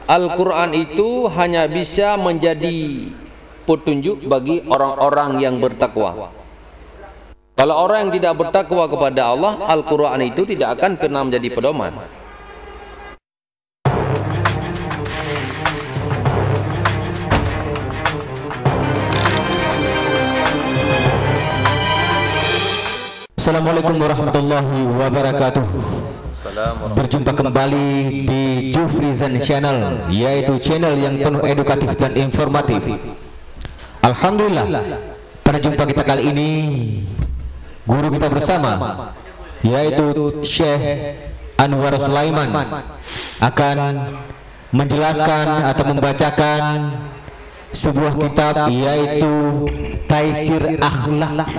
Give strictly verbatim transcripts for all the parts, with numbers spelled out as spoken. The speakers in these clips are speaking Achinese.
Al-Quran itu hanya bisa menjadi petunjuk bagi orang-orang yang bertakwa. Kalau orang yang tidak bertakwa kepada Allah, Al-Quran itu tidak akan pernah menjadi pedoman. Assalamualaikum warahmatullahi wabarakatuh. Berjumpa kembali di Jufrizan Channel, yaitu channel yang penuh edukatif dan informatif. Alhamdulillah, pada jumpa kita kali ini, guru kita bersama, yaitu Syekh Anwar Sulaiman, akan menjelaskan atau membacakan sebuah kitab, yaitu Taisir Akhlak,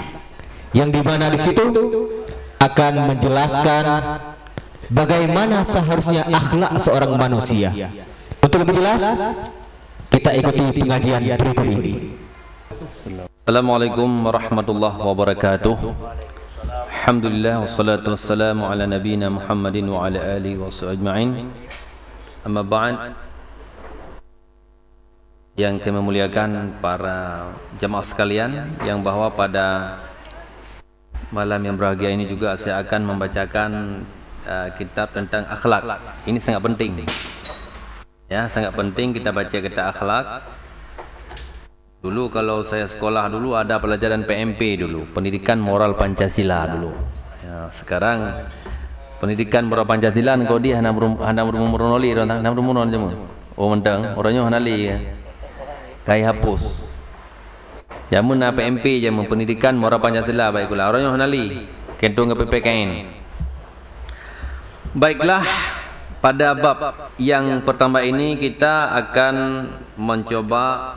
yang di mana di situ akan menjelaskan bagaimana seharusnya akhlak seorang manusia. Untuk lebih jelas, kita ikuti pengajian berikut ini. Assalamualaikum warahmatullahi wabarakatuh. Alhamdulillah, wassalatu wassalamu ala nabiyina Muhammadin wa ala alihi wa sahbihi ajma'in. Amma ba'd. Yang kami muliakan para jamaah sekalian, yang bahwa pada malam yang berbahagia ini juga saya akan membacakan, uh, kitab tentang akhlak. Ini sangat penting. Ya, sangat penting kita baca kitab akhlak. Dulu kalau saya sekolah dulu ada pelajaran P M P dulu, Pendidikan Moral Pancasila dulu. Ya, sekarang Pendidikan Moral Pancasila engkau di hana berum-, hana berumu-, hana berumu-, hana berumu-, hana berumu-, hana berumu-, Oh, mantong, uroe nyoe hana lé. Ka ihapus. Jameun na P M P, jameun Pendidikan Moral Pancasila, baik kula. Uroe nyoe hana lé. Kentong ke P P K N. Baiklah, pada bab yang pertama ini kita akan mencoba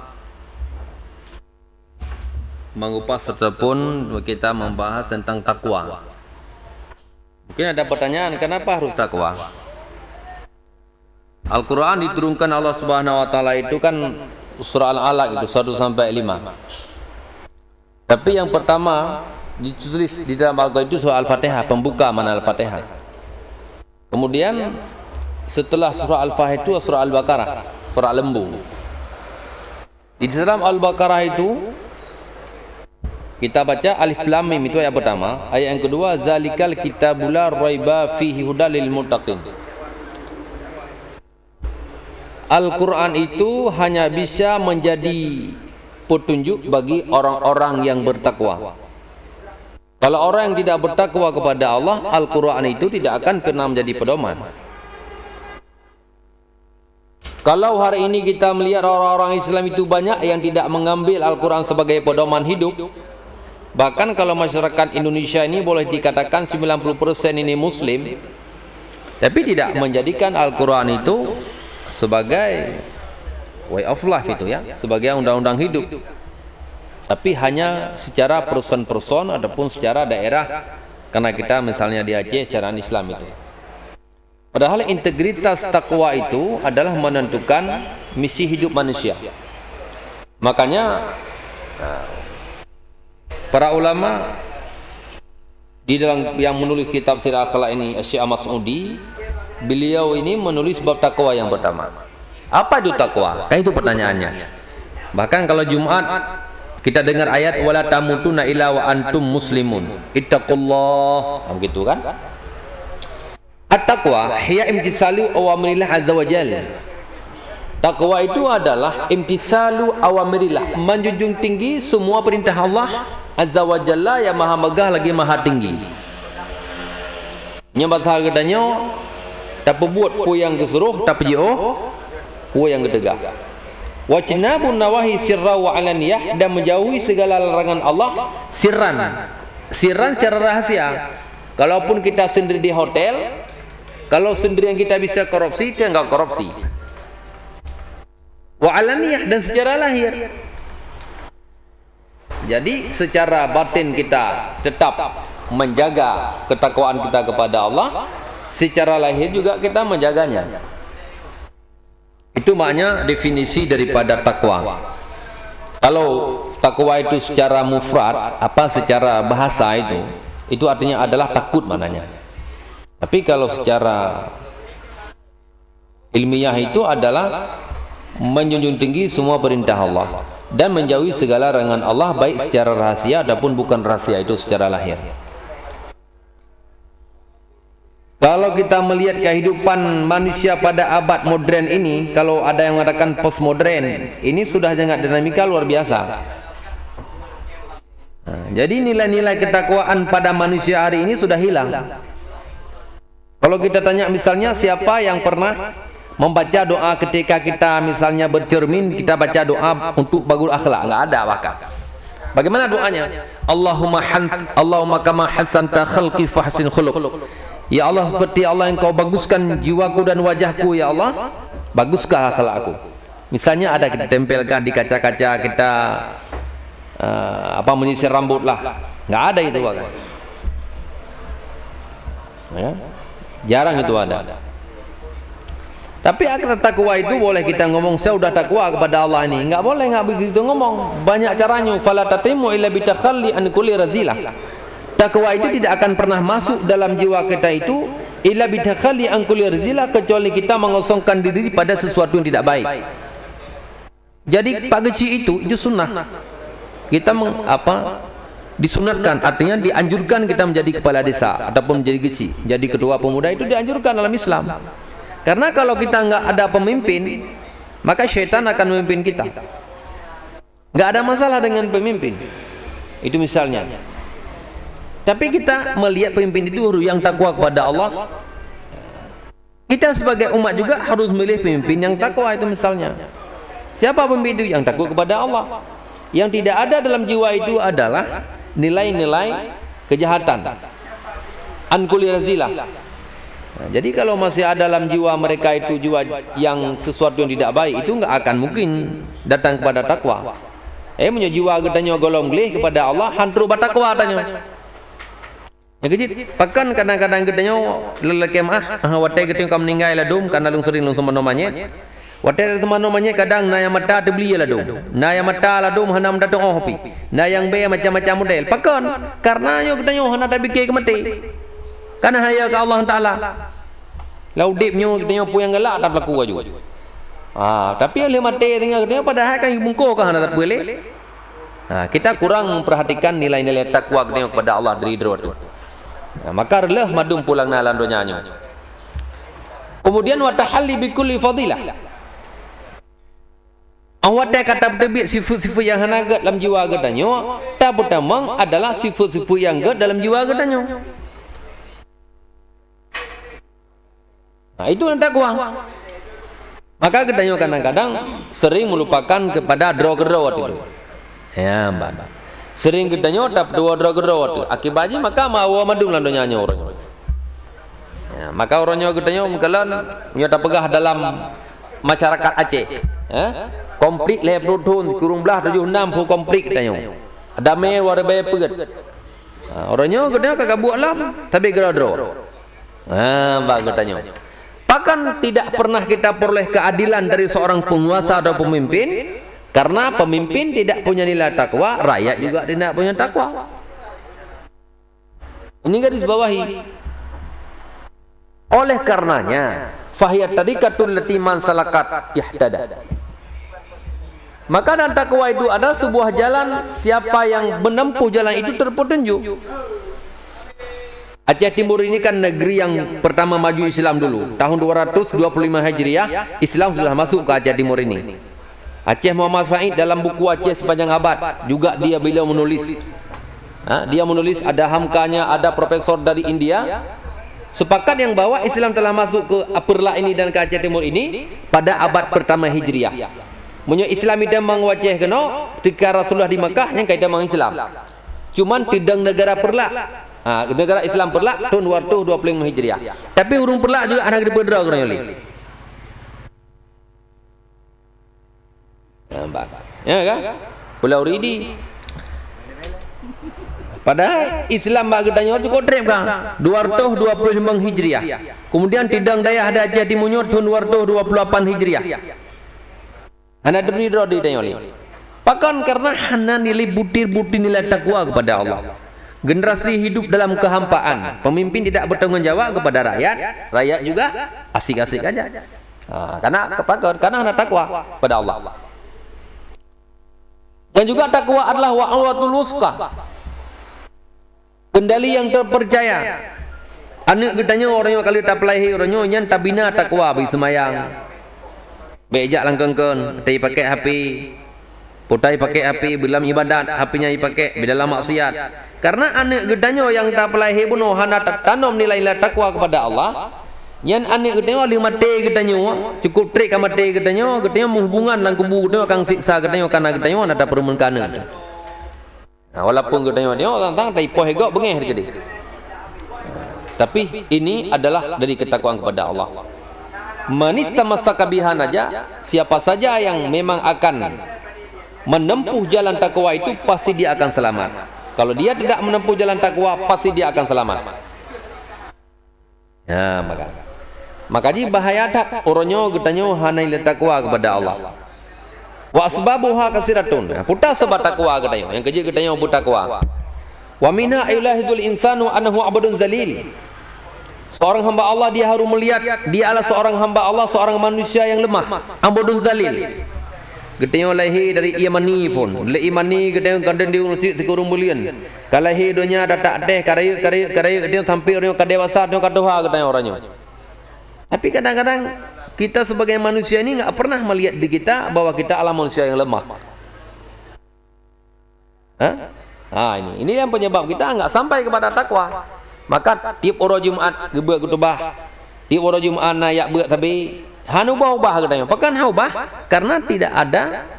mengupas ataupun kita membahas tentang takwa. Mungkin ada pertanyaan, kenapa harus takwa? Al-Quran diturunkan Allah Subhanahu wa Taala itu kan surah Al-Alaq itu, satu sampai lima. Tapi yang pertama ditulis di dalam Al-Quran itu surah Al-Fatihah, pembuka mana Al-Fatihah. Kemudian setelah surah Al-Fatihah itu surah Al-Baqarah, surah Lembu. Di dalam Al-Baqarah itu, kita baca Alif Lam Mim, itu ayat pertama. Ayat yang kedua, "Zalikal kitabu la raiba fihi hudal lil muttaqin." Al-Quran itu hanya bisa menjadi petunjuk bagi orang-orang yang bertakwa. Kalau orang yang tidak bertakwa kepada Allah, Al-Quran itu tidak akan pernah menjadi pedoman. Kalau hari ini kita melihat orang-orang Islam itu banyak yang tidak mengambil Al-Quran sebagai pedoman hidup, bahkan kalau masyarakat Indonesia ini boleh dikatakan sembilan puluh persen ini Muslim, tapi tidak menjadikan Al-Quran itu sebagai way of life itu ya, sebagai undang-undang hidup. Tapi hanya secara person-person ataupun secara daerah, karena kita misalnya di Aceh secara Islam itu. Padahal integritas takwa itu adalah menentukan misi hidup manusia. Makanya, nah, para ulama di dalam yang menulis kitab Sirah Akhlak ini, Syekh Ahmad Saudi, beliau ini menulis bab takwa yang pertama. Apa itu takwa? Kan itu pertanyaannya. Bahkan kalau Jumat kita dengar ayat, "Wala tamutunna illa wa antum muslimun. Ittaqullah." Nah, begitu kan? At-taqwa hiya imtisalu awamirillah azza wa jalla. Takwa itu adalah imtisalu awamirillah, menjunjung tinggi semua perintah Allah azza wa jalla yang maha megah lagi maha tinggi. Nyoe bahasa geutanyoe, tapeubuet peue nyang geusuruh, tapeujiôh peue nyang geuteugah. Wajtinabun nawahi sirra wa alaniyah, dan menjauhi segala larangan Allah sirran. Sirran secara rahasia. Kalaupun kita sendiri di hotel, kalau sendirian kita bisa korupsi, kita enggak korupsi. Wa alaniyah, dan secara lahir. Jadi, secara batin kita tetap menjaga ketakwaan kita kepada Allah, secara lahir juga kita menjaganya. Itu makna definisi daripada takwa. Kalau takwa itu secara mufrad, apa secara bahasa itu, itu artinya adalah takut maknanya. Tapi kalau secara Ilmiah itu adalah menjunjung tinggi semua perintah Allah dan menjauhi segala larangan Allah, baik secara rahasia ataupun bukan rahasia, itu secara lahir. Kalau kita melihat kehidupan manusia pada abad modern ini, kalau ada yang mengatakan postmodern, ini sudah sangat dinamika luar biasa. Nah, jadi nilai-nilai ketakwaan pada manusia hari ini sudah hilang. Kalau kita tanya misalnya, siapa yang pernah membaca doa ketika kita misalnya bercermin, kita baca doa untuk bagus akhlak? Nggak ada bahkan. Bagaimana doanya? Allahumma hans-, Allahumma kama hassanta khalqi fahsin khuluq. Ya Allah, seperti Allah Engkau baguskan jiwaku dan wajahku, ya Allah, baguskah akhlakku. Misalnya ada kita tempelkan di kaca-kaca kita, eh, apa, menyisir rambut lah. Nggak ada itu, kan? Ya. Jarang itu ada. Tapi akan takwa itu boleh kita ngomong, "Saya udah takwa kepada Allah ini." Nggak boleh, nggak begitu ngomong. Banyak caranya. "Fala tatimmu illa bitakhalli an kulli razilah." Takwa itu tidak akan pernah masuk dalam jiwa kita itu illa bitakhalli an kulli razilah, kecuali kita mengosongkan diri pada sesuatu yang tidak baik. Jadi, pak geuchik itu, itu sunnah. Kita meng-, apa, disunatkan, artinya dianjurkan kita menjadi kepala desa ataupun menjadi geuchik, jadi ketua pemuda, itu dianjurkan dalam Islam. Karena kalau kita nggak ada pemimpin, maka syaitan akan memimpin kita. Nggak ada masalah dengan pemimpin. Itu misalnya. Tapi kita melihat pemimpin itu yang takwa kepada Allah. Kita sebagai umat juga harus milih pemimpin yang takwa, itu misalnya. Siapa pemimpin itu? Yang takut kepada Allah. Yang tidak ada dalam jiwa itu adalah nilai-nilai kejahatan. An kulli razilah. Nah, jadi kalau masih ada dalam jiwa mereka itu jiwa yang sesuatu yang tidak baik, itu nggak akan mungkin datang kepada takwa. Eh, meunyoe jiwa geutanyoe gohlom gleh kepada Allah, han trok bak takwa tanyoe. Nyang keujeuet, pakon kadang-kadang geutanyoe leuleukée meu'ah, ah, watée geutanyoe ka meuninggai ladôm, kana lôn seuring lôn seumanoe manyét. Watée seumanoe manyét kadang na nyang mata teublie ladôm, na nyang mata ladôm hana meutateu'oh pih, na nyang bée macam-macam model. Pakon? Karena nyoe geutanyoe hana tapike keu maté. Kana hana keu Allah Taala. Lam udeb nyoe geutanyoe peue nyang galak tapeulaku laju. Ah, tapi lheueh maté tinggai geutanyoe padahai kan bungkôh ka hana sapeue lé. Ha, kita kurang memperhatikan nilai-nilai takwa geutanyoe kepada Allah dari droe tu. Ha, maka reuloh mandum pulang na lam donya nyoe. Kemudian, wa tahalli bi kulli fadilah. Awak watée ka tapeuteubiet sifeuet-sifeuet nyang hana gét lam jiwa geutanyoe, tapeutamong adalah sifeuet-sifeuet nyang gét dalam jiwa geutanyoe. Nah, itu nyang takwa. Maka geutanyoe kadang-kadang sering melupakan kepada droe keudroe tu. Ya, ban. Sering geutanyoe tapeutuwoe droe keudroe tu. Akibat jih maka meuawa mandum lam donya nyoe uroe nyoe. Ya, maka uroe nyoe geutanyoe meukalon nyoe tapeugah dalam masyarakat Aceh. Ya, konflik lhée ploh thon, kureueng blaih tujoh nam ploh konflik geutanyoe. Damé luwa ribée peuet. Ha, uroe nyoe geutanyoe ka gabuek lom, tapi keudroe-droe. Ha, bak geutanyoe. Pakon tidak pernah kita peroleh keadilan dari seorang penguasa atau pemimpin? Karena pemimpin tidak punya nilai takwa, rakyat juga tidak punya takwa. Ini garis bawahi. Oleh karenanya, fahiya tariqatul lati man salakat ihtada. Maka dan takwa itu adalah sebuah jalan, siapa yang menempuh jalan itu terpetunjuk. Aceh Timur ini kan negeri yang pertama maju Islam dulu. Tahun dua ratus dua puluh lima Hijriah, Islam sudah masuk ke Aceh Timur ini. Aceh Muhammad Said dalam buku Aceh Sepanjang Abad juga dia beliau menulis. Ha, dia menulis, ada Hamkanya, ada profesor dari India. Sepakat yang bahwa Islam telah masuk ke Peureulak ini dan ke Aceh Timur ini pada abad pertama Hijriah. Meunyoe Islam idamang u Aceh keunoe, teuka Rasulullah di Makkah, nyan ka idamang Islam. Cuman teudong negara Peureulak. Ha, negara Islam Peureulak tahun dua ratus dua puluh lima Hijriah. Tapi ureuëng Peureulak juga hana geupeudroe keunoe lé. Nampak? Ya kan? Pulau Ridi. Padahal Islam bak geutanyoe cukup treb kan? Dua ratus dua puluh lima Hijriah. Kemudian teudong dayah di Aceh Timu nyoe tahun dua ratus dua puluh lapan Hijriah. Hana teubri droe di tanyoe lé. Pakon? Karena hana nilai butir-butir nilai takwa kepada Allah. Generasi hidup dalam kehampaan. Pemimpin tidak bertanggung jawab kepada rakyat, rakyat juga asik-asik aja. Ha, karena pakon? Karena hana takwa pada Allah. Dan juga takwa adalah wa urwatul wuthqa. Kendali yang terpercaya. Aneuk geutanyoe, uroe nyoe ka lheueh tapeulahé, uroe nyoe nyan tabina takwa, beuseumbayang. Bèk jak lam keun-keun, tai pakèk H P. Putai pakèk H P, beulam ibadat, H P nyan ipakèk, beudalam maksiat. Karena aneuk geutanyoe nyang tapeulahé bunoe hana tatanom nilai-nilai takwa kepada Allah, nyan aneuk geutanyoe lheueh maté geutanyoe, cukup trép ka maté geutanyoe, geutanyoe meuhubungan lam kubu geutanyoe akan siksa geutanyoe karena geutanyoe hana tapeureumeunkan aneuk. Nah, walaupun geutanyoe nyoe tang-tang taipoh gob beungéh keudéh. Tapi ini adalah dari ketakwaan kepada Allah. Man istamassaka biha naja, siapa saja yang memang akan menempuh jalan takwa itu, pasti dia akan selamat. Kalau dia tidak menempuh jalan takwa, pasti dia akan selamat. Ya, maka. Maka jih bahaya that uroe nyoe geutanyoe hana lé takwa kepada Allah. Wa asbabuha kasiratun. Nah, peue ta sabab takwa geutanyoe, nyang keujeuet geutanyoe beutakwa. Wa minha ayyulahizul insanu annahu abdun zalil. Seorang hamba Allah, dia harus melihat dia adalah seorang hamba Allah, seorang manusia yang lemah, abdun zalil. Geutanyoe lahé dari ie mani phon. Lé ie mani geutanyoe ka deuh di uroe cit sikureueng buleuen. Ka lahé donya tatak teh, ka rayeuk, ka rayeuk, ka rayeuk, geutanyoe sampai uroe nyoe ka dewasa, geutanyoe ka tuha geutanyoe uroe nyoe. Tapi kadang-kadang kita sebagai manusia ini enggak pernah melihat diri kita bahwa kita adalah manusia yang lemah. Ha? Ha, ini. Ini yang penyebab kita enggak sampai kepada takwa. Maka tiep uroe Jumat geubeuet khutubah, tiep uroe Jumat na jak beuet sabe, hana ubah-ubah geutanyoe. Pakon hana ubah? Karena tidak ada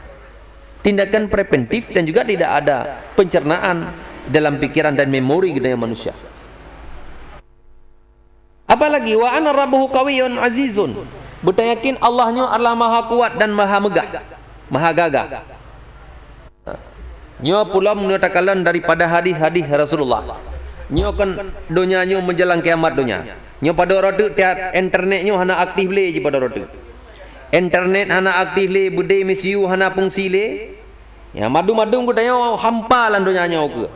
tindakan preventif dan juga tidak ada pencernaan dalam pikiran dan memori geutanyoe manusia. Apalagi, "Wa anna rabbahu qawiyyun azizun." Beutayakin Allah nyoe adalah maha kuat dan maha meugah, maha gagah. Nyoe pulom nyoe takalon daripada hadis-hadis Rasulullah. Nyoe kon donya nyoe meujalan kiamat donya. Nyoe padub uroe teuk tiat internet nyoe hana aktif lé jih padub uroe teuk. Internet hana aktif lé, beudé M C U hana fungsi lé. Ya, mandum-mandum geutanyoe hampa lam donya nyoe ukeue.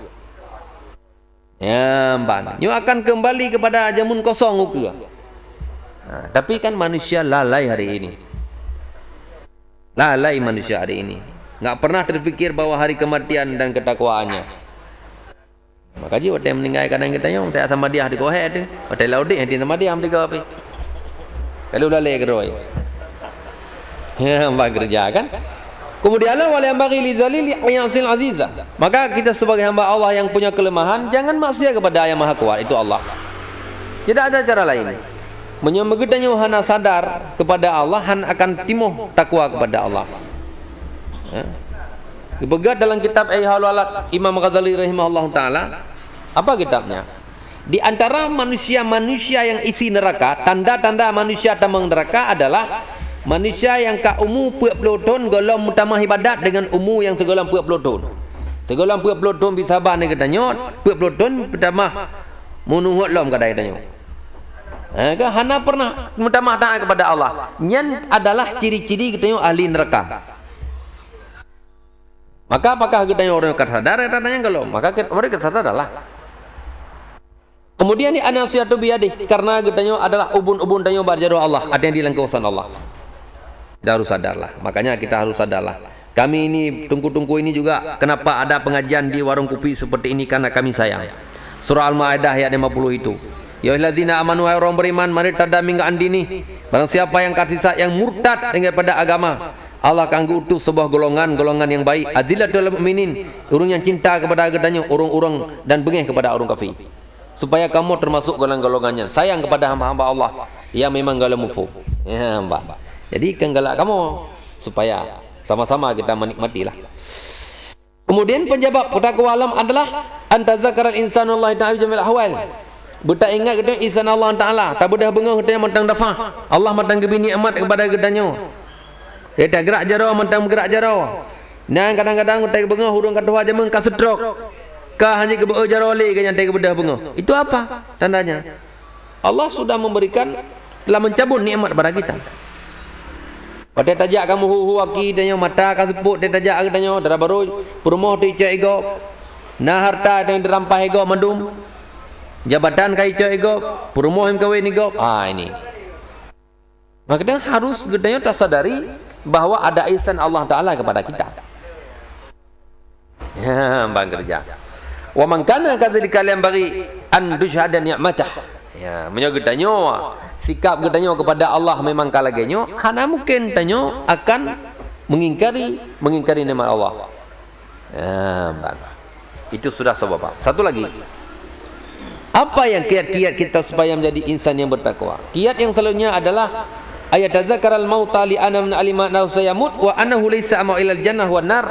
Ya, ban. Nyoe akan kembali kepada jameun kosong ukeue. Ha, tapi kan manusia lalai hari ini. Lalai manusia hari ini. Enggak pernah terpikir bahwa hari kematian dan ketakwaannya. Maka jih watèe meuninggai kadang geutanyoe, watèe samadiah di kohé tu. Watèe lam udép hana samadiah meusigoe pih. Kalau lalai keudroe. Ya, hamba kerja kan? Kemudian Allah, "Wa la yanbaghi li zalili an ya'sil aziza." Maka kita sebagai hamba Allah yang punya kelemahan, jangan maksiat kepada Yang Maha Kuat, itu Allah. Tidak ada cara lain. Meunyoe geutanyoe hana sadar kepada Allah, hana akan timoh takwa kepada Allah. Ya. Geupeugah dalam kitab Ihya Ulumuddin Imam Ghazali rahimahullahu taala, apa kitabnya? Di antara manusia-manusia nyang isi neuraka, tanda-tanda manusia tamong neuraka adalah manusia nyang ka umu peuet ploh thon gohlom meutamah ibadat deungon umu nyang sigohlom peuet ploh thon. Sigohlom peuet ploh thon bisa ban geutanyoe, peuet ploh thon peutamah meunuhot lom keuhai tanyoe. Ha, ka hana pernah meutamah taat kepada Allah. Nyan adalah ciri-ciri geutanyoe ahli neuraka. Maka apakah geutanyoe ureuëng ka sadar, ya, tanya kalau? Maka kita, mari kita sadar lah. Kemudian di anasihatu biyadih, karena geutanyoe adalah ubun-ubun tanyoe bak jaroe Allah, artinya di langkah urusan Allah. Kita harus sadarlah. Makanya kita harus sadarlah. Kami ini, teungku-teungku ini juga, kenapa ada pengajian di warung kopi seperti ini? Karena kami sayang. Surah Al-Maidah ayat lima puluh itu. Ya ayyuhallazina amanu, hai orang beriman, man irtadda minkum an dinihi. Barang siapa yang tersesat, yang murtad daripada agama, Allah akan geuutus sebuah golongan, golongan yang baik. Adzillatul mukminin, ureuëng nyang cinta kepada geutanyoe, ureuëng-ureuëng dan beungéh kepada ureuëng kafir. Supaya kamu termasuk golongan-golongan nyan. Sayang kepada hamba-hamba Allah yang memang galak muphom. Ya, hamba. Jadi, kan galak kamu supaya sama-sama kita menikmatilah. Kemudian penyebab peutakwaan adalah an tazakkaral insanu Allah Ta'ala fi jami'il ahwal. Beutaingat geutanyoe ihsan Allah Ta'ala, tabeudoh beungoh geutanyoe mantong dafa. Allah mantong geubri nikmat kepada geutanyoe. Geutanyoe gerak jaroe mantong gerak jaroe. Nyan kadang-kadang geutanyoe beungoh ureuëng ka tuha jameun ka stroke. Ka hana geubeuet jaroe lé geutanyoe geubeudôh beungoh. Itu apa tandanya? Allah sudah memberikan, telah mencabut nikmat pada kita. Watée tajak kamoe hu-hu aki tanyoe, mata ka seupôt, watée tajak geutanyoe, dara barô, peurumoh teuicok igob, na harta nyang dirampas igob mandum, jabatan ka icok igob, peurumoh nyang kawén igob. Ah, ini. Makanya harus geutanyoe tasadari bahwa ada ihsan Allah Taala kepada kita. Ya, bang kerja. Wa man kana kadzalika lam bagi an tusyhada ni'matah. Ya, meunyoe geutanyoe sikap geutanyoe kepada Allah memang ka lagée nyoe, hana mungkin tanyoe akan mengingkari, mengingkari nikmat Allah. Ya, bang. Itu sudah sebab. Satu lagi. Apa yang kiat-kiat kita supaya menjadi insan yang bertakwa? Kiat yang selanjutnya adalah ayat tazakaral mauta li anam alima annahu sayamut wa annahu laisa ama ilal jannah wan nar.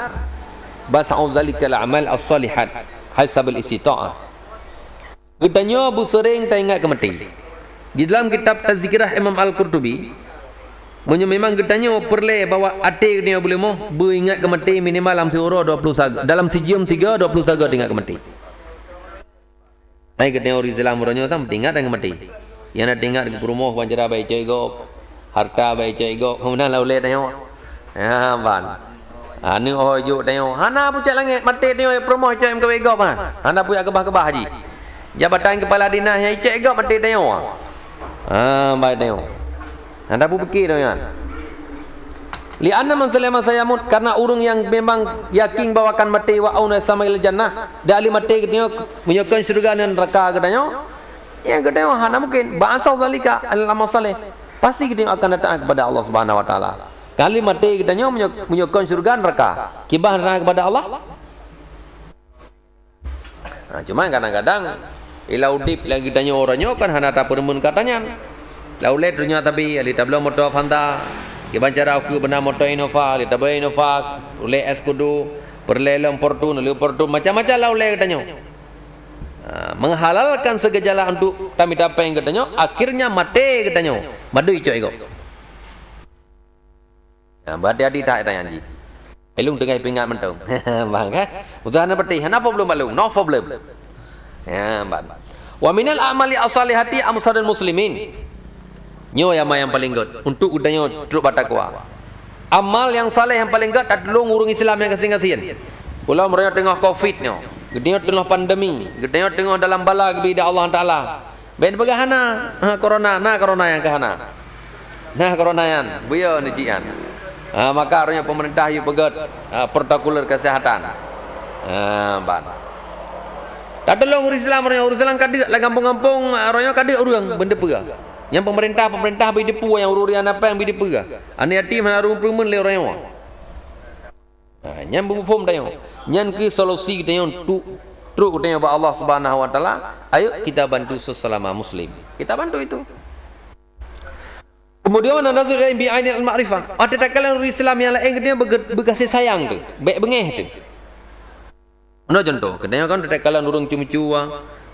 Basa'u zalikal amal as-salihat hasabal istita'ah. Geutanyoe beusereng taingat keu maté. Di dalam kitab Tazkirah Imam Al-Qurtubi, meunyoe memang geutanyoe peureulée bahwa até geutanyoe beuleumoh, beuingat keu maté minimal lam siuroe dua puluh saga, dalam sijeuem tiga dua puluh saga taingat keu maté. Hai geutanyoe ureuëng Islam uroe nyoe tam taingat keu maté. Nyang na taingat keu peurumoh ban cara bai cok gob, harta bai cok gob, meunan lah ulée tanyoe. Ya, ban. Aneuk ho jok tanyoe. Hana pucak langét, maté tanyoe peurumoh cok meukawen gob, ha. Hana pucak keubah-keubah jih. Jabatan kepala dinas nyang icok gob maté tanyoe. Ha, bai tanyoe. Hana peupiké tanyoe nyan. Li anna man salima sayamut, karena ureuëng yang memang yakin bahwa akan maté wa auna sama il jannah, dan ahli maté geutanyoe meunyoe kon syurga dan neraka geutanyoe, nyang geutanyoe hana mungkin. Ba'asa zalika al amal saleh. Pasti geutanyoe akan datang kepada Allah Subhanahu wa taala. Kali maté geutanyoe meunyoe, meunyoe kon syurga neraka. Kiban datang kepada Allah? Ha, cuma kadang-kadang ila udeb lagi tanyoe uroe nyoe kan hana tapeureumeun kata nyan. Lau lé donya tabi, ali tabloe moto Avanza, kiban cara ukeue beuna moto Innova, ali tabloe Innova, ulée es kudu, peureulée lom Fortuner, ali Fortuner, macam-macam lau lé geutanyoe. Ha, menghalalkan segejala untuk tamita péng geutanyoe, akhirnya maté geutanyoe. Madui cok igob. Ha, berhati-hati that tanyan jih. Ilung teungoh peuingat mantong. Bang, kan? Usaha na berarti, hana problem bak lôn, no problem. Ya, ban. Wa minal a'mali as-salihati amsadul muslimin. Nyoe amal nyang paleng gét untuk geutanyoe trok bak takwa. Amal nyang saleh nyang paleng gét tatulông ureuëng Islam nyang gasien-gasien. Ulôn meureuyoe teungoh covid nyoe, geutanyoe teungoh pandemi, geutanyoe teungoh dalam bala geubi di Allah Taala. Bék peugah hana, ha, corona, na corona nyang ka hana. Na corona nyan, buyö ni cik nyan. Ha, maka roh nyoe pemerintah yue peugét, ha, protokoler kesehatan. Ha, ban. Tatulông ureuëng Islam, roh nyoe ureuëng Islam ka deuk lam gampông-gampông, roh nyoe ka deuk ureuëng beuneupeue. Nyang pemerintah, pemerintah bri depu nyang ureuëng-ureuëng nyang na péng bri depeue. Aneuk yatim hana ureuëng peureumeun lé roh nyoe. Ha, nyan beuphom tanyoe. Nyan keuh solusi geutanyoe untuk trok geutanyoe bak Allah Subhanahu wa taala. Ayo kita bantu sesama muslim. Kita bantu itu. Kemudian, wa nazar ilaihim bi ainil ma'rifah. Watée takalon ureuëng Islam nyang laén geutanyoe beuge-, beugaséh sayang teuh, bék beungéh teuh. Meunoe contoh, geutanyoe kan watée takalon ureuëng ceumeucue,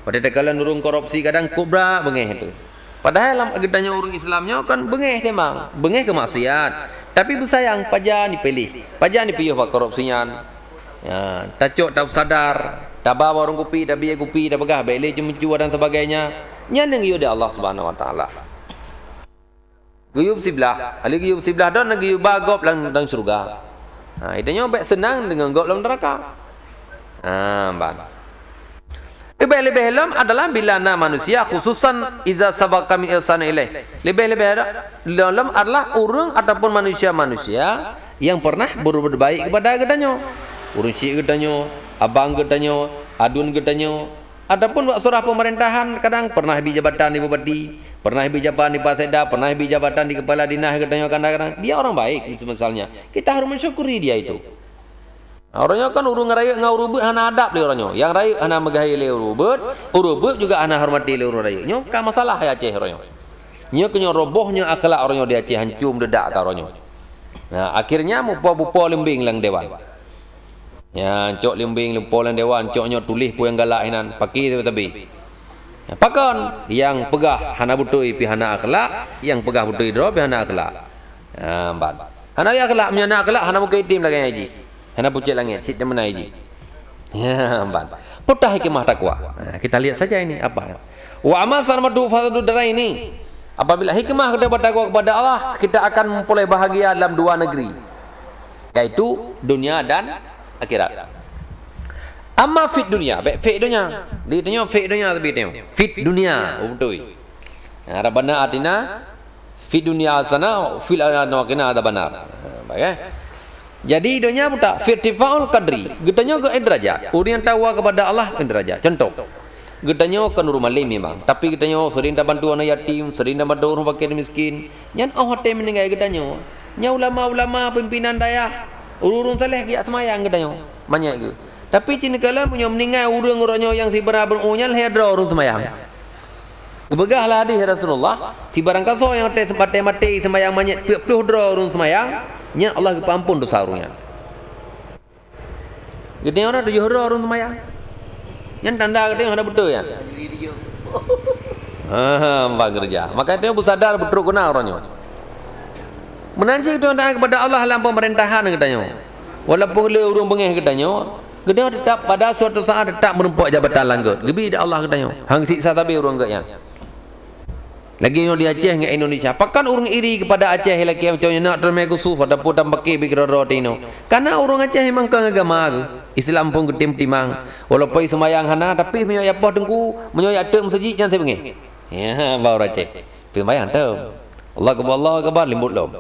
watée takalon ureuëng korupsi kadang kobra beungéh teuh. Padahai lam geutanyoe ureuëng Islam nyoe kan beungéh memang, beungéh keu maksiat, tapi beusayang pajan jipiléh, pajan jipiôh bak korupsi nyan. Ya, tacok tasadar, taba warong kupi, tabiyeu kupi, tapeugah bék lé ceumeucue dan sebagainya. Nyan nyang geuyue di Allah Subhanahu wa taala. Geuyue siblah, ahli geuyue siblah don geuyue ba gob lam, lam syeuruga. Ha, geutanyoe bék seunang deungon gob lam neuraka. Ha, ban. Leubeh-leubeh lom adalah bila na manusia khususan iza sabaka min ihsan ilaih. Leubeh-leubeh lom adalah ureuëng ataupun manusia-manusia yang pernah berbuat baik kepada geutanyoe. Ureuëng syik geutanyoe, abang geutanyoe, aduen geutanyoe, ataupun bak surah pemerintahan kadang pernah bi jabatan di bupati, pernah bi jabatan di Pak Sekda, pernah bi jabatan di kepala dinas geutanyoe kadang-kadang. Dia orang baik misalnya. Kita harus mensyukuri dia itu. Uroe nyoe kan ureuëng rayeuk ngon ureuëng beuet hana adab lé uroe nyoe. Nyang rayeuk hana meugahi lé ureuëng beuet, ureuëng beuet juga hana hormati lé ureuëng rayeuk. Nyoe ka masalah di Aceh uroe nyoe. Nyoe keuh nyoe roboh nyoe akhlak uroe nyoe di Aceh, hancô meudedak ka uroe nyoe. Nah, akhirnya mupo-mupo leumbeng lam dewan. Nyan cok leumbeng mupo lam dewan, cok nyoe tuléh peue nyang galak hinan, paki tabi-tabi. Nah, pakon? Nyang peugah hana beutôi pih hana akhlak, nyang peugah beutôi droe pih hana akhlak. Ha, ban. Hana lé akhlak, meunyoe na akhlak, hana mungken item lagée nyan jih. Hana pucék langét, cit teumeunan jih. Ya, ban. Peue hikmah takwa? Ha, kita lihat saja ini apa. Wa amma salamatu fasadu daraini. Apabila hikmah kita bertakwa kepada Allah, kita akan memperoleh bahagia dalam dua negeri, yaitu dunia dan akhirat. Amma fid dunia, bék fik dunia. Di dunia fik dunia tapi tengok. Fid dunia, oh, beutôi. Ha, Rabbana atina Fid dunya hasanah, fil akhirati hasanah wa qina adzabannar. Ha, baik, eh. Jadi, donya buta, firtifaul qadri, geutanyoe geuh derajat. Ureuëng nyang takwa kepada Allah, geuh derajat. Contoh, geutanyoe kon ureuëng malem memang, tapi geutanyoe sering tabantu aneuk yatim, sering tabantu ureuëng fakir miskin. Nyan óh watée meuninggai geutanyoe. Nyan ulama-ulama, pimpinan dayah, ureuëng-ureuëng saleh geujak seumayang geutanyoe. Manyét geuh. Tapi cit neukalon meunyoe meuninggai ureuëng uroe nyoe nyang sibra beureumu nyan lhée droe ureuëng seumayang. Geupeugah lah hadis Rasulullah, sibarang kasoe nyang watée maté-maté seumayang manyét peuet ploh droe ureuëng seumayang, nyan Allah geupeuampon desya ureuëng nyan. Geutanyoe na tujoh droe ureuëng seumayang. Nyan tanda geutanyoe hana beutôi nyan. Ha, ha, bah keureuja. Maka geutanyoe beusadar beutrok keunan uroe nyoe. Meunan cit geutanyoe taát kepada Allah lam peumeurintah geutanyoe. Walaupun le ureuëng beungéh geutanyoe, geutanyoe teutap pada suatu saat teutap meurumpok jabatan langgot. Geubri lé Allah geutanyoe. Han siksa sabe ureuëng geuh nyan. Lagée nyoe di Aceh ngon Indonesia. Pakon ureuëng iri kepada Aceh lakée meucom nyoe na teumé geusuh ataupun tampakée bit keudroe-droe tinoe. Karena ureuëng Aceh memang kon agama geuh. Islam phon geutim timang. Walaupun seumayang hana, tapi meunyoe jak poh teungku, meunyoe jak teuk meuseujid nyan sabe beungéh. Ya, bak ureuëng Aceh. Seumayang tem. Allahu Akbar, Allahu Akbar, limbot lom.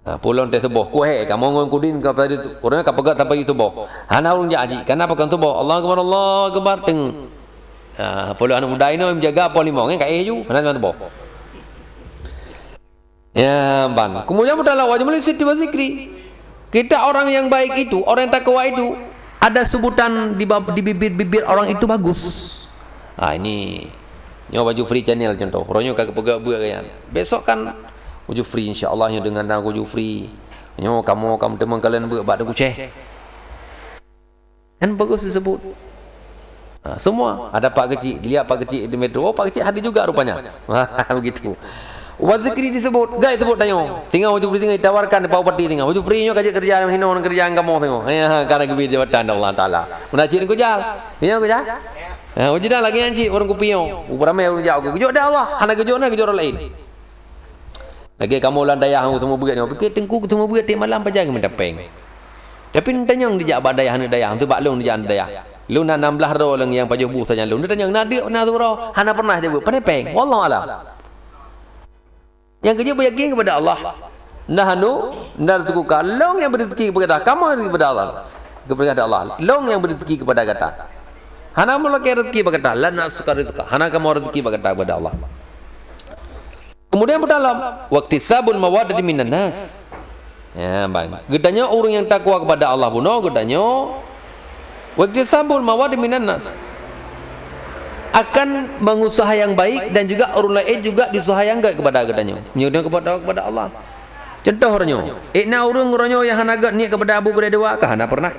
Ha, peue lom teuh suboh, kuhé, kamoe ngon kudin ka payah, ureuëng ka peugah sampai suboh. Hana ureuëng jak haji, karena pakon suboh. Allahu Akbar, Allahu Akbar, teung. Ha, peue lom aneuk muda inoe meujaga poh limong, eh, ka éh ju, hana suboh. Ya, ban. Kemudian mutala wa jumlah siti wa zikri. Kita orang yang baik itu, orang yang takwa itu, ada sebutan di bab-, di bibir-bibir orang itu bagus. Ha, ini. Nyoe bak Jufri Channel contoh. Uroe nyoe ka geupeugah buet nyan. Besok kan Jufri, insya Allah, nyoe deungon na Jufri. Nyoe kamoe ka meuteumé kalon buet bak Teungku Syekh. Kan bagus disebut. Ha, semua. Ada Pak Kecik, dilihat Pak Kecik di metro. Oh, Pak Kecik hadir juga rupanya. Ha, begitu. Wa zikri disebut, gai sebut tanyoe. Singoh Jufri singoh ditawarkan Pak Bupati singoh. Jufri nyoe ka jeuet keureuja nyang hinoe, keureuja nyang kamoe singoh. Ya, karena geubri jabatan Allah Taala. Meunan cit Teungku Jal. Iya, Teungku Jal? Ha, ujidan lagée nyan cit ureuëng kupiôh. Ramé ureuëng jak, geujok di Allah, hana geujok na geujok ureuëng laén. Lagée kamoe lam dayah ureuëng seumeubeuet nyoe, pike teungku seumeubeuet tiep malam pajan geumita péng. Tapi neutanyong dijak bak dayah, aneuk dayah, teuh bak lôn dijak aneuk dayah. Lôn na nam blaih droe lôn nyang pajoh bu sajan lôn. Neutanyong na deuk na sidroe, hana pernah jaweueb, pane péng. Wallahu alam. Nyang keujeuet beuyakin kepada Allah. Nahnu narzuquka, lôn nyang beureuzeki kepada gata, kamoe rezeki kepada Allah. Kepada Allah. Lôn nyang beureuzeki kepada gata. Hana meulakée rezeki bak gata, la nas'aluka rizqa. Hana kamoe rezeki bak gata kepada Allah. Kemudian beudalam, waktisabul mawaddati minan nas. Ya, bang. Geutanyoe ureuëng nyang takwa kepada Allah bunoe geutanyoe waktisabul mawaddi minan nas. Akan mengusaha yang baik dan juga ureuëng laén juga diusaha nyang gét kepada geutanyoe. Meunyoe kepada, kepada Allah. Contoh uroe nyoe, ék na ureuëng uroe nyoe nyang hana gét niet kepada Abu Geude dua ka hana pernah.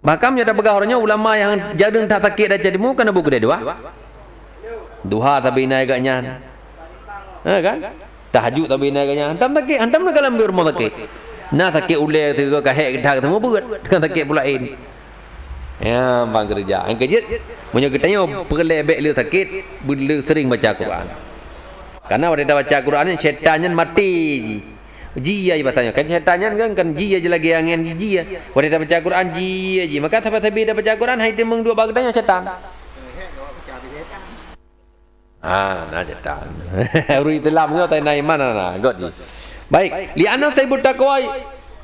Bahkan meunyoe tapeugah uroe nyoe ulama nyang jareueng that sakét dan cadimu kan Abu Geude dua. Duha sabe inan gét nyan. Ha kan? Tahajud sabe inan gét nyan. Hantam sakét, hantam na kalam di rumoh sakét. Na sakét ulée teuka kahek geudak teuma beuet, kan sakét pula laén. Ya, bang keureuja. Nyang keujeuet, meunyoe geutanyoe peureulée bék le sakét, beu le sering baca Quran. Karena watée tabaca Quran nyan, syaitan nyan maté jih. Jiyue bahasa nyoe. Kan syaitan nyan kan, kan jiyue lagée angén jiyue. Watée tabaca Quran jiyue. Maka sabe-sabe tabaca Quran hai teumeung duek bak geutanyoe syaitan. Ha, na syaitan. Ureuëng Islam nyoe tai na iman na, na, gét jih. Baik, li anna sahibut taqwa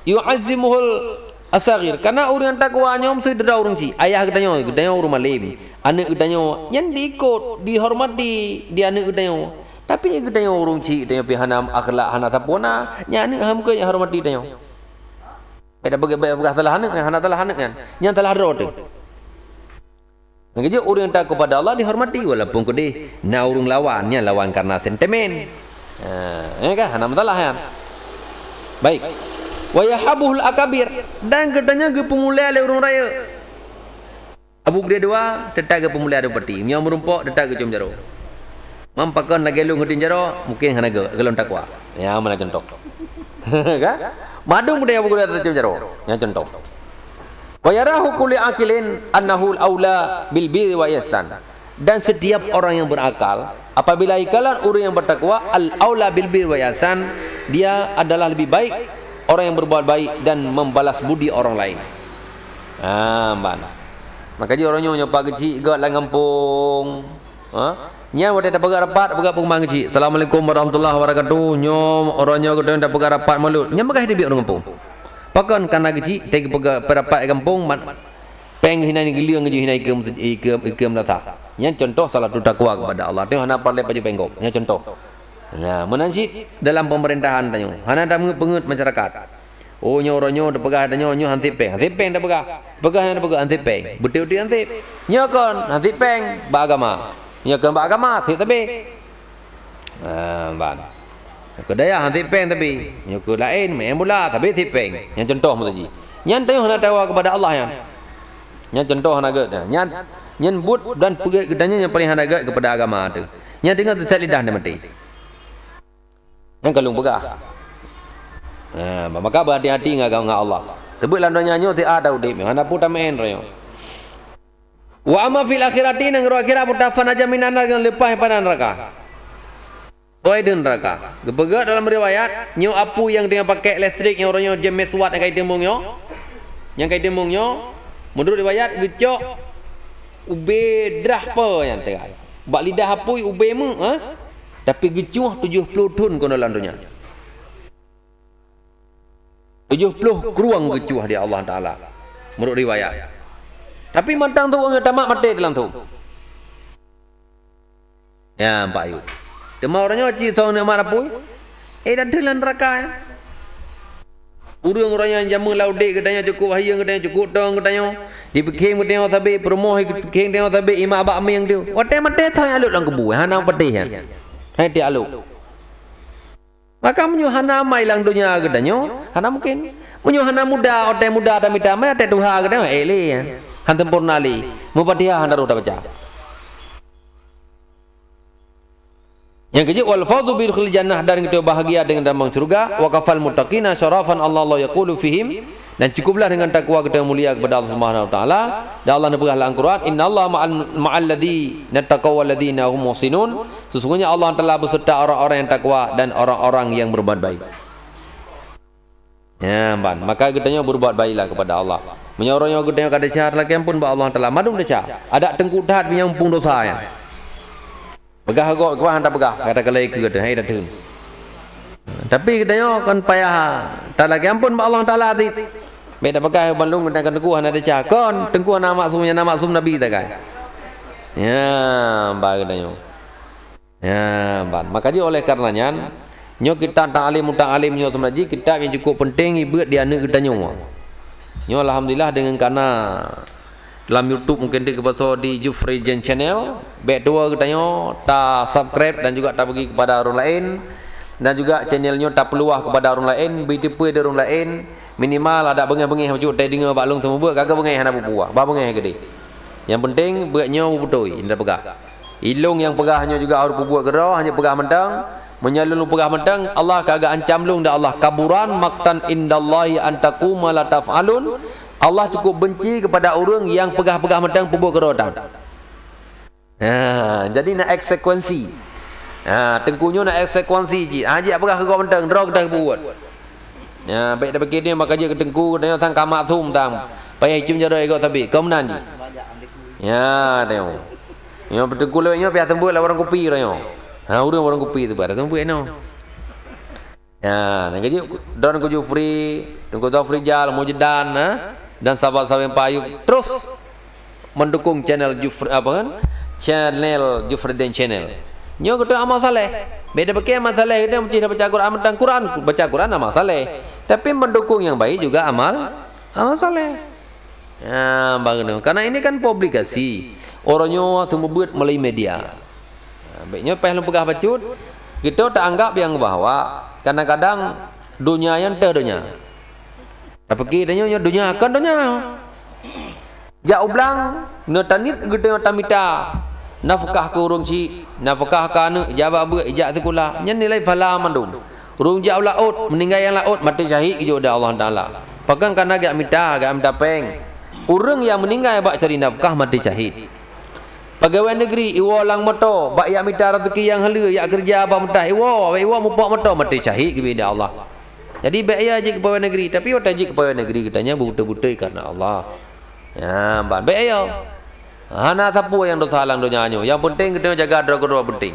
yu'azzimuhul asagir. Karena ureuëng takwa nyoe meusidroe ureuëng cik. Ayah geutanyoe, geutanyoe ureuëng malem. Aneuk geutanyoe nyan diikot, dihormati di aneuk geutanyoe. Tapi geutanyoe ureuëng cik, tanyoe pih hana akhlak, hana sampurna, nyan aneuk ham keu hormati tanyoe. Beda bagi bagi salah aneuk nyan, hana salah aneuk nyan. Nyan salah droe teuh. Nyang keujeuet ureuëng takwa kepada Allah dihormati walaupun keudeh na ureuëng lawan, nyan lawan karena sentimen. Ha, ya kan? Hana masalah nyan. Baik. Wa yahabuhul akabir, dan geutanyoe geupeumulia lé ureuëng rayeuk. Abu Geude dua teutap geupeumulia di bupati. Nyoe meurumpok teutap geucom jaroe. Mam pakon lagée lôn geucom jaroe, mungkin hana geu-, geulon takwa. Ya, mana contoh. Kan? Madum budaya Abu Geude teutap geucom jaroe. Nyan contoh. Wa yarahu kullu aqilin annahu aula bil birri wa ihsan. Dan setiap orang yang berakal, apabila ikalon ureuëng yang bertakwa, al aula bil birri wa ihsan, dia adalah lebih baik orang yang berbuat baik dan membalas budi orang lain. Ha, ban. Maka jih uroe nyoe nyoe Pak Keuchik gét lam gampông. Ha? Nyan watée tapeugah rapat, peugah pengumuman keuchik, "Assalamualaikum warahmatullahi wabarakatuh." Nyoe uroe nyoe geutanyoe tapeugah rapat Maulud. Nyan peugah dibiet ureuëng gampông. Pakon kana keuchik, teupeugah peurapat gampông, mat, péng hina geuleueng jih hina ikeum, ikeum, ikeum rata. Nyan contoh salah satu takwa kepada Allah. Teuh hana parlée pajoh péng gob. Nyan contoh. Nah, meunan cit dalam pemerintahan tanyoe. Hana tameungeut-peungeut masyarakat. Oh, nyoe uroe nyoe teupeugah tanyoe, nyoe hansip péng. Hansip péng tapeugah. Peugah nyan tapeugah hansip péng. Beutôi-beutôi hansip. Nyoe kon hansip péng bak agama. Nyoe kon bak agama, sip sabe. Ah, ban. Keu dayah hansip péng tapi. Nyoe keu laén main bola, tapi sip péng. Nyan contoh meusaji. Nyan tanyoe hana takwa kepada Allah nyan. Nyan contoh hana gét. Nyan, nyan buet dan peugét geutanyoe nyang paling hana gét kepada agama teuh. Nyan teungoh sisat lidah dan maté. Nyan ka lôn peugah. Ha, maka beuhati-hati ngon agama Allah. Teubiet lam donya nyoe siat udeb, hana peue tameu'en droe nyoe. Wa amma fil akhirati, nanggroe akhirat, mutafan aja minan nar, leupah daripada neuraka. Oi deun neuraka. Geupeugah dalam riwayat, nyoe apui nyang teungoh pakai elektrik nyang uroe nyoe jeuem meswat nyang ka iteumeung nyoe. Nyang ka iteumeung nyoe, meunurot riwayat geucok ubé drah po nyan teuka. Bak lidah apui ubé meuh, ha? Tapi geucuah tujoh ploh thon keunoe lam donya. Tujoh ploh krueng geucuah di Allah Taala. Meunurot riwayat. Tapi mantong tu ureuëng nyang tamat maté teuh langsong. Ya, Pak Ayub. Teuma uroe nyoe cit soe nikmat apui? Eh, dan deuh lam neuraka, ya. Ureuëng uroe nyoe jameun lam udeb geutanyoe cukôp hayeu geutanyoe cukôp tong geutanyoe. Dipeukhém geutanyoe sabe, peurumoh dipeukhém geutanyoe sabe, imak bak mieng tu. Watée maté soe nyang alot lam kubu, hana patéh, ya. Hai ti alot. Maka meunyoe hana amai lam donya geutanyoe, hana mungken. Meunyoe hana muda, watée muda tamita amai, watée tuha geutanyoe, eh, lé, ya. Han sempurna lé. Mufatihah hana roh tabaca. Nyang keujeuet, wal fauzu bidkhulil jannah, dan geutanyoe bahagia deungon tamong syeuruga, wa kafal muttaqina syarafan, Allah, Allah yaqulu fihim, dan cukuplah dengan takwa geutanyoe mulia kepada Allah Subhanahu wa Taala. Dan Allah neupeugah lam Al-Quran, "Innallaha ma'al, ma'al ladzina taqaw wal ladzina hum muhsinun." Sesungguhnya Allah Taala beserta orang-orang yang takwa dan orang-orang yang berbuat baik. Ya, ban. Maka geutanyoe berbuat baiklah kepada Allah. Meunyoe uroe nyoe geutanyoe ka desya, lakée amphon bak Allah Taala, mandum desya. Adak teungku that nyang muphom dosa nyan. Peugah gob, kuah hana peugah, kata kalai keu gata, hai dateueng. Tapi geutanyoe kon payah talakée amphon bak Allah Taala cit. Bék tapeugah bandum geutanyoe kon teungku hana desya. Kon, teungku hana maksum, nyang na maksum Nabi tagai. Ya, ba geutanyoe. Ya, ban. Maka jih oleh karena nyan, nyoe kitab Ta'lim Muta'allim nyoe sebenarnya kitab nyang cukup penting ibeuet di aneuëk geutanyoe. Nyoe alhamdulillah deungon kana lam YouTube mungken deuh geupasoe di Jufri Jen Channel. Bék tuwoe geutanyoe ta-subscribe dan juga tabagi kepada ureuëng laén, dan juga channel nyoe tapeuluah kepada ureuëng laén, bri teupeu di ureuëng laén. Minimal adak beungéh-beungéh bacut tadeungoe bak lôn seumeubeuet, ka geubeungéh hana peue-peue, bah beungéh keudeh. Nyang penting beuet nyoe beutôi, indra peugah. Ilôn nyang peugah nyoe juga harôh peubuet keudroe, hana peugah mantong. Meunyoe lôn peugah mantong, Allah ka geuancam lôn di Allah, "Kaburan maktan indallahi an taquma la taf'alun." Allah cukup benci kepada ureuëng nyang peugah-peugah mantong peubuet keudroe tan. Ha, jadi na eksekuensi. Ha, teungku nyoe na eksekuensi cit. Ha, jih peugah keu gob mantong, droe geutanyoe peubuet. Ya, bék tapikir nyoe maka jeuet keu teungku, geutanyoe sang ka maksum tam. Payah icum jaroe gob sabe, kon meunan jih. Ya, tengok. Nyoe teungku lewat nyoe payah seumeubeuet lam warong kupi uroe nyoe. Ha, ureuëng warong kupi tu, payah seumeubeuet nyoe. Ya, nyang keujeuet don keu Jufri, Teungku Zafri Jal, Mujedan, ha? Dan sahabat-sahabat Pak Ayub terus mendukung channel Jufri, apa kan? Channel Jufri Den Channel. Nyoe geutanyoe amal saleh. Bék tapikir amal saleh geutanyoe meusti baca Quran, mantong Quran, baca Quran amal saleh. Tapi mendukung yang baik juga amal, amal saleh. Ya, baru tu. Karena ini kan publikasi. Orang nyoe seumeubeuet melalui media. Ha, bék nyoe payah lôn peugah bacut, geutanyoe taanggap nyang bahwa kadang-kadang donya nyan teuh donya. Tapikir tanyoe nyoe donya, kon donya. Jak u blang, neutaniet geutanyoe tamita nafkah keu ureuëng chik, nafkah keu aneuëk, jak bak beuet, jak sikula, nyan nilai pahala mandum. Ureuëng jak u laôt, meuninggai lam laôt, maté syahid geujok di Allah Taala. Pakon kana geujak mita, geujak mita péng. Ureuëng nyang meuninggai bak cari nafkah maté syahid. Pegawai negeri iwoe lam moto, bak jak mita rezeki nyang haleue, jak keureuja bak meutah iwoe, iwoe mupok moto maté syahid geubri di Allah. Jadi bék ya jeuet keu pegawai negeri, tapi watée jeuet keu pegawai negeri geutanyoe beutôi-beutôi karena Allah. Ya, ban bék ya. Hana sapeue nyang desya lam donya nyoe. Nyang penting geutanyoe jaga droe keudroe penting.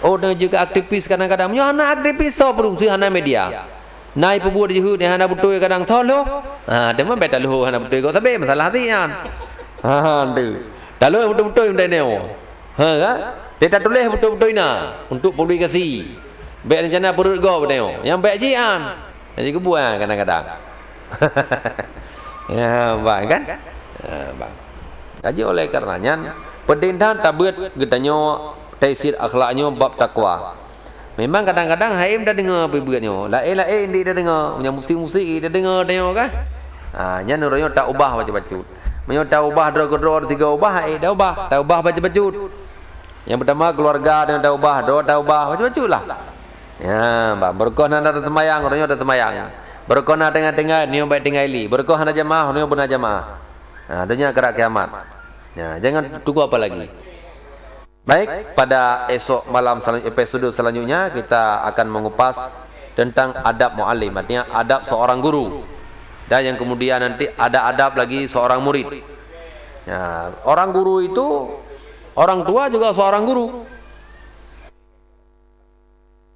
Oh, tanyoe jeuet keu aktivis kadang-kadang. Meunyoe hana aktivis, soe peureugusi hana media. Na ipeubuet jeuhet nyang hana beutôi kadang soe lheueh. Ha, teuma bèk talheueh hana beutôi gob sabe masalah hati nyan. Ha, tu. Talheueh beutôi-beutôi meunan nyoe. Ha, kan? Dia tatuléh beutôi-beutôi na untuk publikasi. Bèk rencana peureuet gob tanyoe. Nyang bèk jian. Jadi keubua kadang-kadang. Ya, bang kan? Ya, bang. Jadi oleh karena nyan, penting that tabeuet geutanyoe taisir akhlak nyoe bab takwa. Memang kadang-kadang hai tadeungoe peubeuet nyoe, laén-laén di tadeungoe, nyang musik-musik tadeungoe tanyoe kan? Ha, nyan uroe nyoe taubah bacut-bacut. Meunyoe taubah droe keudroe sigoe ubah, hai taubah, taubah bacut-bacut. Nyang peutama keuluwarga tanyoe taubah, droe taubah, bacut-bacut lah. Ya, bah, beureukoh na taseumayang, uroe nyoe taseumayang. Beureukoh na tinggai-tinggai, nyoe bèk tinggai li. Beureukoh hana jamaah, nyoe beuna jamaah. Ha, donya akhirat kiamat. Ya, jangan tunggu apa lagi. Baik, pada esok malam selan-, episode selanjutnya kita akan mengupas tentang adab muallim, artinya adab seorang guru. Dan yang kemudian nanti ada adab lagi seorang murid. Ya, orang guru itu, orang tua juga seorang guru.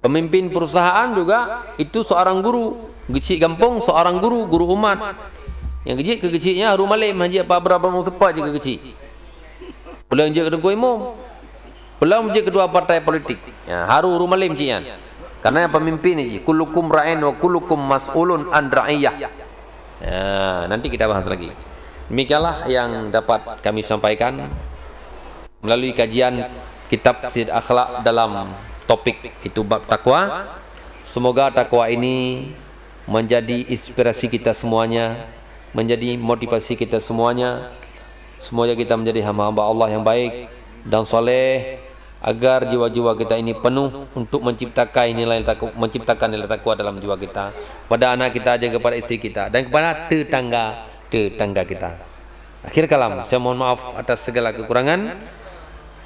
Pemimpin perusahaan juga itu seorang guru. Geuchik gampông seorang guru, guru umat. Nyang geuchik keu geuchik nyan haru malém, hana jeuet apa beurapa meuseupôt jeuet keu geuchik. Peulom jeuet keu teungku imum. Peulom jeuet ketua partai politik. Ya, haru, haru malém cit nyan. Karena pemimpin ni, "Kullukum ra'in wa kullukum mas'ulun an ra'iyah." Ya, nanti kita bahas lagi. Demikianlah yang dapat kami sampaikan melalui kajian kitab Sirajul Akhlak dalam topik itu bab takwa. Semoga takwa ini menjadi inspirasi kita semuanya, menjadi motivasi kita semuanya. Semoga kita menjadi hamba-hamba Allah yang baik dan saleh, agar jiwa-jiwa kita ini penuh untuk menciptakan nilai takwa, menciptakan nilai takwa dalam jiwa kita, pada anak kita, juga pada isteri kita, dan kepada tetangga-tetangga kita. Akhir kalam, saya mohon maaf atas segala kekurangan.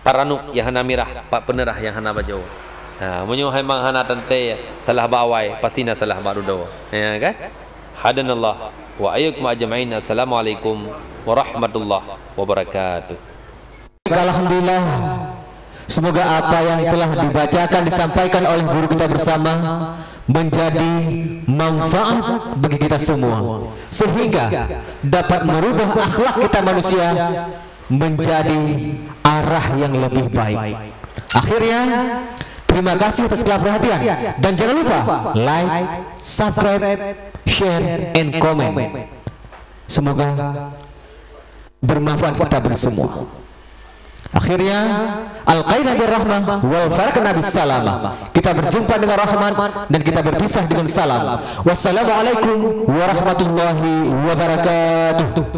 Pat ranub nyang hana mirah, pat peuneurah nyang hana bajoe. Ha, meunyoe hai mang hana teuntèe salah bak awai, pasti na salah bak dudoe. Ya kan? Hadanallah wa iyyakum ajma'in. Assalamualaikum warahmatullahi wabarakatuh. Alhamdulillah. Semoga apa yang telah dibacakan, disampaikan oleh guru kita bersama menjadi manfaat bagi kita semua, sehingga dapat merubah akhlak kita manusia menjadi arah yang lebih baik. Akhirnya, terima kasih atas segala perhatian, dan jangan lupa like, subscribe, share, and comment. Semoga bermanfaat kita bagi semua. Akhirnya, alqaina bir rahmah wal faraqna bis salamah. Kita berjumpa dengan rahmat dan kita berpisah dengan salam. Wassalamualaikum warahmatullahi wabarakatuh.